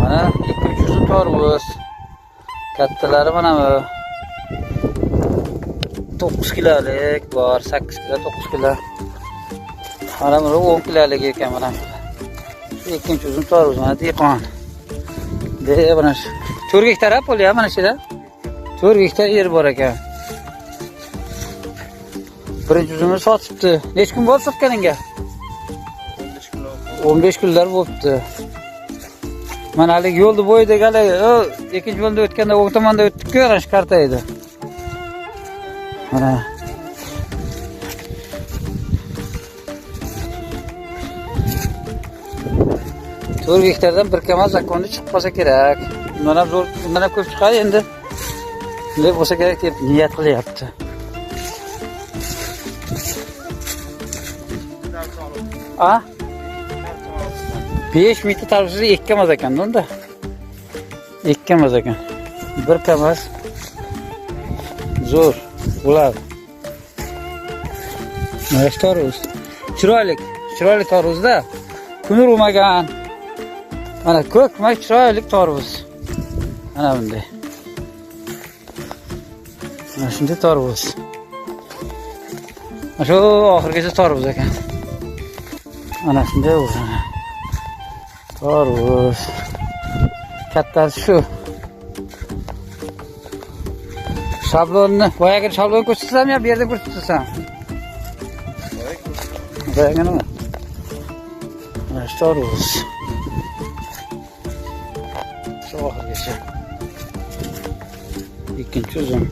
Mana ikkinchi uzum tarvuz. Kattalari mana bu. 9 kilolik bor, 8 kilo, 9 kilo. Mana bu 10 kilolik ekan mana. Shu ikkinchi uzum tarvuz mana dehqon. De mana shu 4 gektar bo'lyapti mana shu yerda. 4 gektar yer bor ekan. Birinchi uzumni sotibdi. Necha kun bo'ldi sotganingga? 15 kunlar bo'libdi. Mana haligi yo'lni bo'yidagi haligi, ikkinchi yo'lda o'tganda o'ng tomonda o'tdik-ku, ana shu karta edi. Mana. To'rt gektardan bir kamaz zakonni chiqib qolsa kerak. Bundan ham zo'r, bundan ham ko'p chiqadi endi. Bunday bo'lsa kerak deb niyat qilyapti. A? 5 mingta tarvuzni 2 kamaz ekan unda. 2 kamaz ekan. Bir kamaz zo'r bo'ladi. Mana shu tarvuz. Chiroyli, chiroyli tarvuzda. Kun urmagan. Mana ko'kma chiroyli tarvuz. Mana bunday. Mana shunday tarvuz. Mana shu oxirgacha tarvuz ekan. Mana shunday bo'lgan. Tarvuz. Kattasi shu. Shablonni, boyagi shablonni ko'rsatsam yo bu yerda ko'rsatsam? Boyagi nima? Mana shu tarvuz. Shu oxirgacha. Ikkinchi uzum.